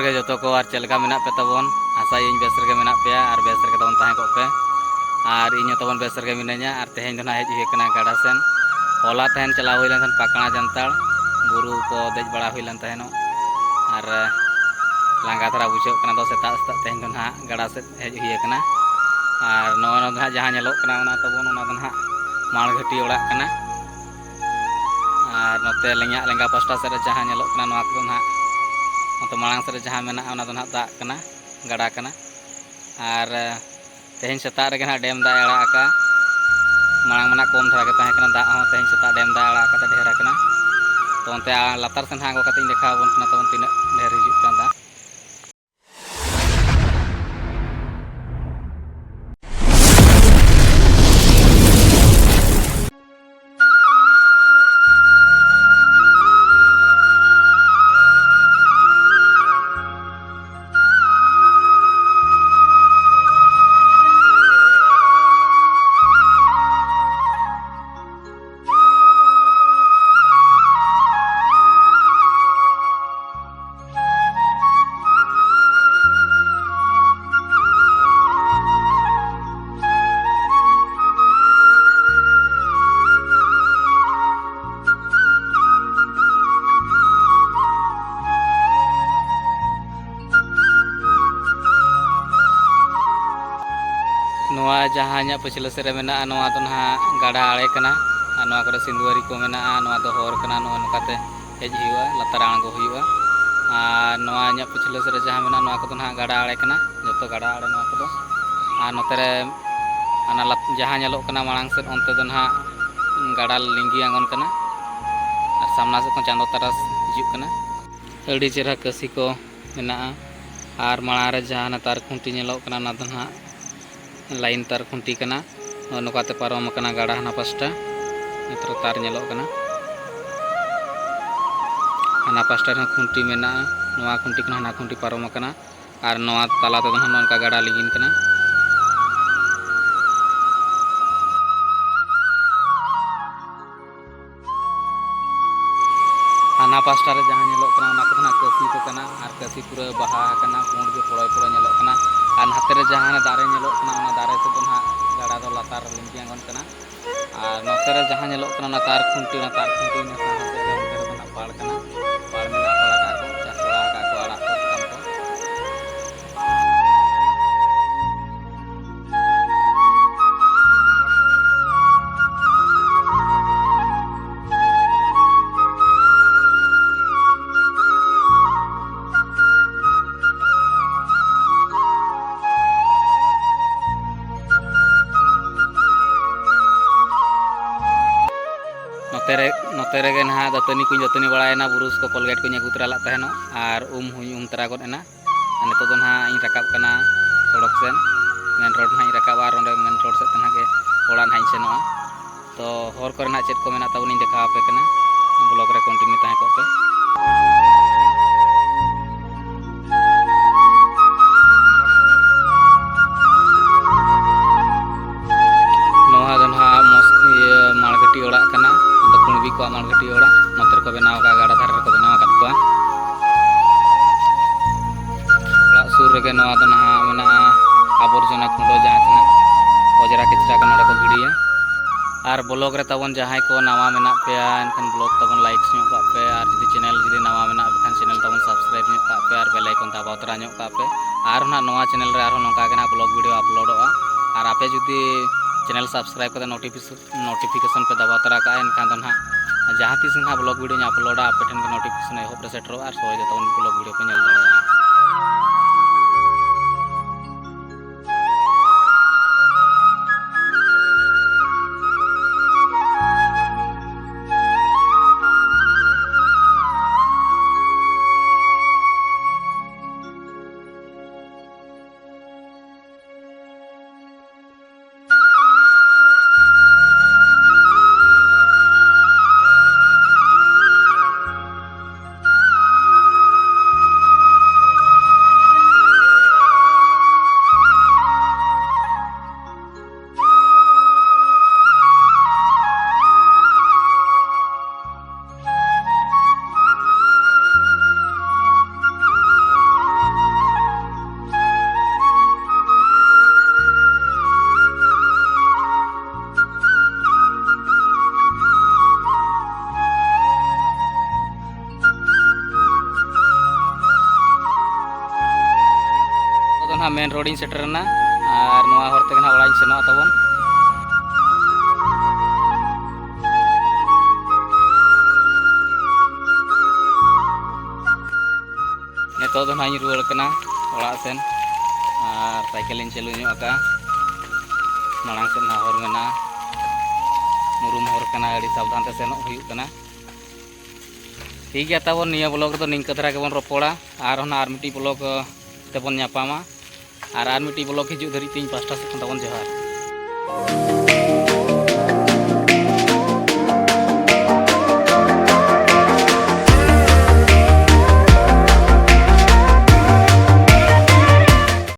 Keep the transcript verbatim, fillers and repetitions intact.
ᱜᱮ ᱡᱚᱛᱚ ᱠᱚ, ᱟᱨ ᱪᱮᱫ ᱞᱮᱠᱟ ᱢᱮᱱᱟᱜ ᱯᱮ ᱛᱟᱵᱚᱱ? ᱟᱥᱟᱭᱟᱹᱧ ᱵᱮᱥ ᱨᱮᱜᱮ ᱢᱮᱱᱟᱜ ᱯᱮᱭᱟ ᱟᱨ ᱵᱮᱥ ᱨᱮᱜᱮ ᱛᱟᱵᱚᱱ ᱛᱟᱦᱮᱸ ᱠᱚᱜ ᱯᱮ᱾ ᱟᱨ ᱤᱧ ᱦᱚᱸ ᱛᱟᱵᱚᱱ ᱵᱮᱥ ᱨᱮᱜᱮ ᱢᱤᱱᱟᱹᱧᱟ᱾ ᱟᱨ ᱛᱮᱦᱮᱧ ᱫᱚ ᱱᱟᱦᱟᱜ ᱦᱮᱡ ᱦᱩᱭ ᱟᱠᱟᱱᱟ ᱜᱟᱰᱟ ᱥᱮᱱ᱾ ᱦᱚᱞᱟ ᱛᱟᱦᱮᱱ ᱪᱟᱞᱟᱣ ᱦᱩᱭ ᱞᱮᱱ ᱛᱟᱦᱮᱸᱫ ᱯᱟᱠᱲᱟ ᱡᱟᱱᱛᱟᱲ, ᱵᱩᱨᱩ ᱠᱚ ᱫᱮᱡ ᱵᱟᱲᱟ ᱦᱩᱭ ᱞᱮᱱ ᱛᱟᱦᱮᱱᱚᱜ, ᱟᱨ ᱞᱟᱸᱜᱟ ᱫᱷᱟᱨᱟ ᱵᱩᱡᱷᱟᱹᱜ ᱠᱟᱱᱟ᱾ ᱫᱚ ᱥᱮᱛᱟᱜ ᱥᱮᱛᱟᱜ ᱛᱮᱦᱮᱧ ᱫᱚ ᱱᱟᱦᱟᱜ ᱜᱟᱰᱟ ᱥᱮᱫ ᱦᱮᱡ ᱦᱩᱭ ᱟᱠᱟᱱᱟ᱾ ᱟᱨ ᱱᱚᱜᱼᱚᱭ ᱱᱚᱣᱟ ᱫᱚ ᱱᱟᱦᱟᱜ ᱡᱟᱦᱟᱸ ᱧᱮᱞᱚᱜ ᱠᱟᱱᱟ, ᱚᱱᱟ ᱛᱟᱵᱚᱱ, ᱚᱱᱟ ᱫᱚ ᱱᱟᱦᱟᱜ ᱢᱟᱲᱜᱷᱟᱹᱴᱤ ᱚᱲᱟᱜ ᱠᱟᱱᱟ᱾ ᱟᱨ ᱱᱚᱛᱮ ᱞᱮᱸᱜᱟ, ᱞᱮᱸᱜᱟ ᱯᱟᱥᱴᱟ ᱥᱮᱫ ᱨᱮ ᱡᱟᱦᱟᱸ ᱧᱮᱞᱚᱜ ᱠᱟᱱᱟ, ᱱᱚᱣᱟ ᱠᱚᱫᱚ ᱱᱟᱦᱟᱜ, ᱱᱚᱛᱮ ᱢᱟᱲᱟᱝ ᱥᱮᱫ ᱨᱮ ᱡᱟᱦᱟᱸ ᱢᱮᱱᱟᱜᱼᱟ, ᱚᱱᱟ ᱫᱚ ᱱᱟᱦᱟᱜ ᱫᱟᱜ ᱠᱟᱱᱟ, ᱜᱟᱰᱟ ᱠᱟᱱᱟ᱾ ᱟᱨ ᱛᱮᱦᱮᱧ ᱥᱮᱛᱟᱜ ᱨᱮᱜᱮ ᱱᱟᱦᱟᱜ ᱰᱮᱢ ᱫᱟᱜ ᱮ ᱟᱲᱟᱜ ᱟᱠᱟᱫᱼᱟ᱾ ᱢᱟᱲᱟᱝ ᱢᱟ ᱱᱟᱦᱟᱜ ᱠᱚᱢ ᱫᱷᱟᱨᱟ ᱜᱮ ᱛᱟᱦᱮᱸ ᱠᱟᱱᱟ ᱫᱟᱜ ᱦᱚᱸ, ᱛᱮᱦᱮᱧ ᱥᱮᱛᱟᱜ ᱰᱮᱢ ᱫᱟᱜ ᱮ ᱟᱲᱟᱜ ᱟᱠᱟᱫ ᱛᱮ ᱰᱷᱮᱹᱨ ᱟᱠᱟᱱᱟ᱾ ᱛᱚ ᱚᱱᱛᱮ ᱞᱟᱛᱟᱨ ᱥᱮᱱ ᱦᱟᱸᱜ ᱟᱬᱜᱚ ᱠᱟᱛᱮ ᱤᱧ ᱫᱮᱠᱷᱟᱣ ᱟᱵᱚᱱ ᱠᱟᱱᱟ ᱛᱟᱵᱚᱱ ᱛᱤᱱᱟᱹᱜ ᱰᱷᱮᱹᱨ ᱦᱤᱡᱩᱜ ᱠᱟᱱᱟ ᱫᱟᱜ᱾ ᱱᱚᱣᱟ ᱡᱟᱦᱟᱸ ᱤᱧᱟᱹᱜ ᱯᱟᱹᱪᱷᱞᱟᱹ ᱥᱮᱫ ᱨᱮ ᱢᱮᱱᱟᱜᱼᱟ, ᱱᱚᱣᱟ ᱫᱚ ᱱᱟᱦᱟᱜ ᱜᱟᱰᱟ ᱟᱲᱮ ᱠᱟᱱᱟ᱾ ᱟᱨ ᱱᱚᱣᱟ ᱠᱚᱨᱮ ᱥᱤᱸᱫᱩᱣᱟᱹᱨᱤ ᱠᱚ ᱢᱮᱱᱟᱜᱼᱟ᱾ ᱱᱚᱣᱟ ᱫᱚ ᱦᱚᱨ ᱠᱟᱱᱟ, ᱱᱚᱜᱼᱚ ᱱᱚᱝᱠᱟᱛᱮ ᱦᱮᱡ ᱦᱩᱭᱩᱜᱼᱟ, ᱞᱟᱛᱟᱨ ᱟᱬᱜᱚ ᱦᱩᱭᱩᱜᱼᱟ᱾ ᱟᱨ ᱱᱚᱣᱟ ᱤᱧᱟᱹᱜ ᱯᱟᱹᱪᱷᱞᱟᱹ ᱥᱮᱫ ᱨᱮ ᱡᱟᱦᱟᱸ ᱢᱮᱱᱟᱜᱼᱟ, ᱱᱚᱣᱟ ᱠᱚᱫᱚ ᱱᱟᱦᱟᱜ ᱜᱟᱰᱟ ᱟᱲᱮ ᱠᱟᱱᱟ, ᱡᱚᱛᱚ ᱜᱟᱰᱟ ᱟᱲᱮ ᱱᱚᱣᱟ ᱠᱚᱫᱚ᱾ ᱟᱨ ᱱᱚᱛᱮ ᱨᱮ ᱚᱱᱟ ᱞᱟᱛ-, ᱡᱟᱦᱟᱸ ᱧᱮᱞᱚᱜ ᱠᱟᱱᱟ ᱢᱟᱲᱟᱝ ᱥᱮᱫ, ᱚᱱᱛᱮ ᱫᱚ ᱱᱟᱦᱟᱜ ᱜᱟᱰᱟ ᱞᱤᱸᱜᱤ ᱟᱬᱜᱚᱱ ᱠᱟᱱᱟ᱾ ᱟᱨ ᱥᱟᱢᱱᱟ ᱥᱮᱫ ᱠᱷᱚᱱ ᱪᱟᱸᱫᱚ ᱛᱟᱨᱟᱥ ᱦᱤᱡᱩᱜ ᱠᱟᱱᱟ᱾ ᱟᱹᱰᱤ ᱪᱮᱦᱨᱟ ᱠᱟᱹᱥᱤ ᱠᱚ ᱢᱮᱱᱟᱜᱼᱟ᱾ ᱟᱨ ᱢᱟᱲᱟᱝ ᱨᱮ ᱡᱟᱦᱟᱸ ᱚᱱᱟ ᱛᱟᱨ ᱠᱷᱩᱱᱴᱤ ᱧᱮᱞᱚᱜ ᱠᱟᱱᱟ, ᱚᱱᱟ ᱫᱚ ᱱᱟᱦᱟᱜ ᱞᱟᱭᱤᱱ ᱛᱟᱨ ᱠᱷᱩᱱᱴᱤ ᱠᱟᱱᱟ᱾ ᱱᱚᱜᱼᱚ ᱱᱚᱝᱠᱟᱛᱮ ᱯᱟᱨᱚᱢ ᱟᱠᱟᱱᱟ ᱜᱟᱰᱟ ᱦᱟᱱᱟ ᱯᱟᱥᱴᱟ᱾ ᱱᱤᱛᱚᱜ ᱛᱟᱨ ᱧᱮᱞᱚᱜ ᱠᱟᱱᱟ᱾ ᱦᱟᱱᱟ ᱯᱟᱥᱴᱟ ᱨᱮᱦᱚᱸ ᱠᱷᱩᱱᱴᱤ ᱢᱮᱱᱟᱜᱼᱟ᱾ ᱱᱚᱣᱟ ᱠᱷᱩᱱᱴᱤ ᱠᱷᱚᱱ ᱦᱟᱱᱟ ᱠᱷᱩᱱᱴᱤ ᱯᱟᱨᱚᱢ ᱟᱠᱟᱱᱟ᱾ ᱟᱨ ᱱᱚᱣᱟ ᱛᱟᱞᱟ ᱛᱮᱫᱚ ᱱᱟᱦᱟᱜ ᱱᱚᱝᱠᱟ ᱜᱟᱰᱟ ᱞᱤᱸᱜᱤᱱ ᱠᱟᱱᱟ᱾ ᱚᱱᱟ ᱯᱟᱥᱴᱟ ᱨᱮ ᱡᱟᱦᱟᱸ ᱧᱮᱞᱚᱜ ᱠᱟᱱᱟ, ᱚᱱᱟ ᱠᱚᱫᱚ ᱱᱟᱜ ᱠᱟᱹᱥᱤ ᱠᱚ ᱠᱟᱱᱟ᱾ ᱟᱨ ᱠᱟᱹᱥᱤ ᱯᱩᱨᱟᱹ ᱵᱟᱦᱟ ᱟᱠᱟᱱᱟ, ᱯᱩᱸᱰ ᱜᱮ ᱯᱚᱲᱚᱭ ᱯᱚᱲᱚᱭ ᱧᱮᱞᱚᱜ ᱠᱟᱱᱟ᱾ ᱟᱨ ᱱᱟᱛᱮ ᱨᱮ ᱡᱟᱦᱟᱸ ᱫᱟᱨᱮ ᱧᱮᱞᱚᱜ ᱠᱟᱱᱟ, ᱚᱱᱟ ᱫᱟᱨᱮ ᱥᱮᱫ ᱫᱚ ᱱᱟᱜ ᱜᱟᱰᱟ ᱫᱚ ᱞᱟᱛᱟᱨ ᱨᱮ ᱞᱤᱸᱜᱤ ᱟᱬᱜᱚᱱ ᱠᱟᱱᱟ᱾ ᱟᱨ ᱱᱚᱛᱮ ᱨᱮ ᱡᱟᱦᱟᱸ ᱧᱮᱞᱚᱜ ᱠᱟᱱᱟ, ᱚᱱᱟ ᱛᱟᱨ ᱠᱷᱩᱱᱴᱤ, ᱚᱱᱟ ᱛᱟᱨ ᱠᱷᱩᱱᱴᱤ ᱱᱟᱠᱷᱟ ᱦᱟᱱᱛᱮ ᱨᱮ, ᱚᱱᱛᱮ ᱨᱮᱫᱚ ᱱᱟᱜ ᱯᱟᱲ ᱠᱟᱱᱟ᱾ ᱯᱟᱲ ᱢᱮᱱᱟᱜ ᱠᱚ, ᱟᱲᱟᱜ ᱠᱚ ᱪᱟᱥ ᱵᱟᱲᱟ ᱟᱠᱟᱫ ᱠᱚ, ᱟᱲᱟᱜ ᱠᱚ, ᱥᱟᱠᱟᱢ ᱠᱚ᱾ ᱱᱚᱛᱮ ᱨᱮ, ᱱᱚᱛᱮ ᱨᱮᱜᱮ ᱱᱟᱦᱟᱜ ᱫᱟᱹᱛᱟᱹᱱᱤ ᱠᱚᱧ ᱫᱟᱹᱛᱟᱹᱱᱤ ᱵᱟᱲᱟᱭᱮᱱᱟ, ᱵᱨᱩᱥ ᱠᱚ, ᱠᱚᱞᱜᱮᱴ ᱠᱚᱧ ᱟᱹᱜᱩ ᱛᱚᱨᱟ ᱞᱮᱫ ᱛᱟᱦᱮᱱᱚᱜ, ᱟᱨ ᱩᱢ ᱦᱚᱧ ᱩᱢ ᱛᱚᱨᱟ ᱜᱚᱫ ᱮᱱᱟ᱾ ᱟᱨ ᱱᱤᱛᱚᱜ ᱫᱚ ᱱᱟᱦᱟᱜ ᱤᱧ ᱨᱟᱠᱟᱵ ᱠᱟᱱᱟ ᱥᱚᱲᱚᱠ ᱥᱮᱱ, ᱢᱮᱱ ᱨᱳᱰ ᱱᱟᱦᱟᱜ ᱤᱧ ᱨᱟᱠᱟᱵᱟ, ᱟᱨ ᱚᱸᱰᱮ ᱢᱮᱱ ᱨᱳᱰ ᱥᱮᱫ ᱛᱮ ᱱᱟᱦᱟᱜ ᱜᱮ ᱚᱲᱟᱜ ᱱᱟᱦᱟᱜ ᱤᱧ ᱥᱮᱱᱚᱜᱼᱟ᱾ ᱛᱚ ᱦᱚᱨ ᱠᱚᱨᱮ ᱱᱟᱦᱟᱜ ᱪᱮᱫ ᱠᱚ ᱢᱮᱱᱟᱜ ᱛᱟᱵᱚᱱᱤᱧ ᱫᱮᱠᱷᱟᱣ ᱟᱯᱮ ᱠᱟᱱᱟ, ᱵᱞᱚᱜ ᱨᱮ ᱠᱚᱱᱴᱤᱱᱤᱭᱩ ᱛᱟᱦᱮᱸ ᱠᱚᱜ ᱯᱮ᱾ ᱱᱚᱣᱟ ᱫᱚ ᱱᱟᱦᱟᱜ ᱢᱚᱥ-, ᱤᱭᱟᱹ, ᱢᱟᱲᱜᱷᱟᱹᱴᱤ ᱚᱲᱟᱜ ᱠᱟᱱᱟ᱾ ᱱᱚᱣᱟ ᱫᱚ ᱠᱩᱬᱵᱤ ᱠᱚᱣᱟᱜ ᱢᱟᱲᱜᱷᱟᱹᱴᱤ ᱚᱲᱟᱜ᱾ ᱱᱚᱛᱮ ᱨᱮᱠᱚ ᱵᱮᱱᱟᱣ ᱟᱠᱟᱫᱼᱟ, ᱜᱟᱰᱟ ᱫᱷᱟᱨᱮ ᱨᱮᱠᱚ ᱵᱮᱱᱟᱣ ᱟᱠᱟᱫ ᱠᱚᱣᱟ᱾ ᱚᱲᱟᱜ ᱥᱩᱨ ᱨᱮᱜᱮ ᱱᱚᱣᱟ ᱫᱚ ᱱᱟᱦᱟᱜ ᱢᱮᱱᱟᱜᱼᱟ ᱟᱵᱚᱨᱡᱚᱱᱟ ᱠᱷᱩᱸᱰᱟᱹ, ᱡᱟᱦᱟᱸ ᱛᱤᱱᱟᱹᱜ ᱚᱸᱡᱽᱨᱟ ᱠᱮᱪᱨᱟ ᱠᱚ ᱱᱚᱰᱮ ᱠᱚ ᱜᱤᱰᱤᱭᱟ᱾ ᱟᱨ ᱵᱞᱚᱜ ᱨᱮ ᱛᱟᱵᱚᱱ ᱡᱟᱦᱟᱸᱭ ᱠᱚ ᱱᱟᱣᱟ ᱢᱮᱱᱟᱜ ᱯᱮᱭᱟ, ᱮᱱᱠᱷᱟᱱ ᱵᱞᱚᱜ ᱛᱟᱵᱚᱱ ᱞᱟᱭᱤᱠᱥ ᱧᱚᱜ ᱠᱟᱜ ᱯᱮ, ᱟᱨ ᱡᱩᱫᱤ ᱪᱮᱱᱮᱞ ᱡᱩᱫᱤ ᱱᱟᱣᱟ ᱢᱮᱱᱟᱜ ᱯᱮ ᱠᱷᱟᱱ ᱪᱮᱱᱮᱞ ᱛᱟᱵᱚᱱ ᱥᱟᱵᱥᱠᱨᱟᱭᱤᱵᱽ ᱧᱚᱜ ᱠᱟᱜ ᱯᱮ, ᱟᱨ ᱵᱮᱞ ᱟᱭᱠᱚᱱ ᱫᱟᱵᱟᱣ ᱛᱚᱨᱟ ᱧᱚᱜ ᱠᱟᱜ ᱯᱮ᱾ ᱟᱨ ᱱᱟᱦᱟᱜ ᱱᱚᱣᱟ ᱪᱮᱱᱮᱞ ᱨᱮ ᱟᱨᱦᱚᱸ ᱱᱚᱝᱠᱟ ᱜᱮ ᱱᱟᱦᱟᱜ ᱵᱞᱚᱜ ᱵᱷᱤᱰᱤᱭᱳ ᱟᱯᱞᱳᱰᱚᱜᱼᱟ᱾ ᱟᱨ ᱟᱯᱮ ᱡᱩᱫᱤ ᱪᱮᱱᱮᱞ ᱥᱟᱵᱥᱠᱨᱟᱭᱤᱵᱽ ᱠᱟᱛᱮ ᱱᱳᱴᱤᱯᱷᱤᱠᱮᱥᱚᱱ ᱯᱮ ᱫᱟᱵᱟᱣ ᱛᱚᱨᱟ ᱠᱟᱜᱼᱟ, ᱮᱱᱠᱷᱟᱱ ᱫᱚ ᱱᱟᱦᱟᱜ ᱡᱟᱦᱟᱸ ᱛᱤᱥ ᱱᱟᱦᱟᱜ ᱵᱞᱚᱜ ᱵᱷᱤᱰᱤᱭᱳᱧ ᱟᱯᱞᱳᱰᱟ, ᱟᱯᱮ ᱴᱷᱮᱱ ᱜᱮ ᱱᱳᱴᱤᱯᱷᱤᱠᱮᱥᱚᱱ ᱮᱦᱚᱵ ᱨᱮ ᱥᱮᱴᱮᱨᱚᱜᱼᱟ, ᱟᱨ ᱥᱚᱦᱚᱡᱮ ᱛᱟᱵᱚᱱ ᱵᱞᱚᱜ ᱵᱷᱤᱰᱤᱭᱳ ᱯᱮ ᱧᱮᱞ ᱫᱟᱲᱮᱭᱟᱜᱼᱟ᱾ ᱢᱮᱱ ᱨᱳᱰ ᱤᱧ ᱥᱮᱴᱮᱨᱮᱱᱟ ᱟᱨ ᱱᱚᱣᱟ ᱦᱚᱨ ᱛᱮᱜᱮ ᱱᱟᱦᱟᱜ ᱚᱲᱟᱜ ᱤᱧ ᱥᱮᱱᱚᱜᱼᱟ ᱛᱟᱵᱚᱱ᱾ ᱱᱤᱛᱚᱜ ᱫᱚ ᱱᱟᱦᱟᱜ ᱤᱧ ᱨᱩᱣᱟᱹᱲ ᱠᱟᱱᱟ ᱚᱲᱟᱜ ᱥᱮᱱ ᱟᱨ ᱥᱟᱭᱠᱮᱞ ᱤᱧ ᱪᱟᱹᱞᱩ ᱧᱚᱜ ᱟᱠᱟᱫᱼᱟ᱾ ᱢᱟᱲᱟᱝ ᱥᱮᱫ ᱱᱟᱦᱟᱜ ᱦᱚᱨ ᱢᱮᱱᱟᱜᱼᱟ, ᱢᱩᱨᱩᱢ ᱦᱚᱨ ᱠᱟᱱᱟ, ᱟᱹᱰᱤ ᱥᱟᱵᱫᱷᱟᱱ ᱛᱮ ᱥᱮᱱᱚᱜ ᱦᱩᱭᱩᱜ ᱠᱟᱱᱟ᱾ ᱴᱷᱤᱠ ᱜᱮᱭᱟ, ᱛᱟᱵᱚᱱ ᱱᱤᱭᱟᱹ ᱵᱞᱚᱜ ᱨᱮᱫᱚ ᱱᱤᱝᱠᱟᱹ ᱫᱷᱟᱨᱟ ᱜᱮᱵᱚᱱ ᱨᱚᱯᱚᱲᱟ, ᱟᱨ ᱚᱱᱟ ᱟᱨ ᱢᱤᱫᱴᱤᱡ ᱵᱞᱚᱜ ᱛᱮᱵᱚᱱ ᱧᱟᱯᱟᱢᱟ᱾ ᱟᱨ ᱟᱨ ᱢᱤᱫᱴᱤᱡ ᱵᱞᱚᱜ ᱦᱤᱡᱩᱜ ᱫᱷᱟᱹᱨᱤᱡ ᱛᱮ ᱤᱧ ᱯᱟᱥᱴᱟ ᱥᱮᱫ ᱠᱷᱚᱱ ᱛᱟᱵᱚᱱ ᱡᱚᱦᱟᱨ᱾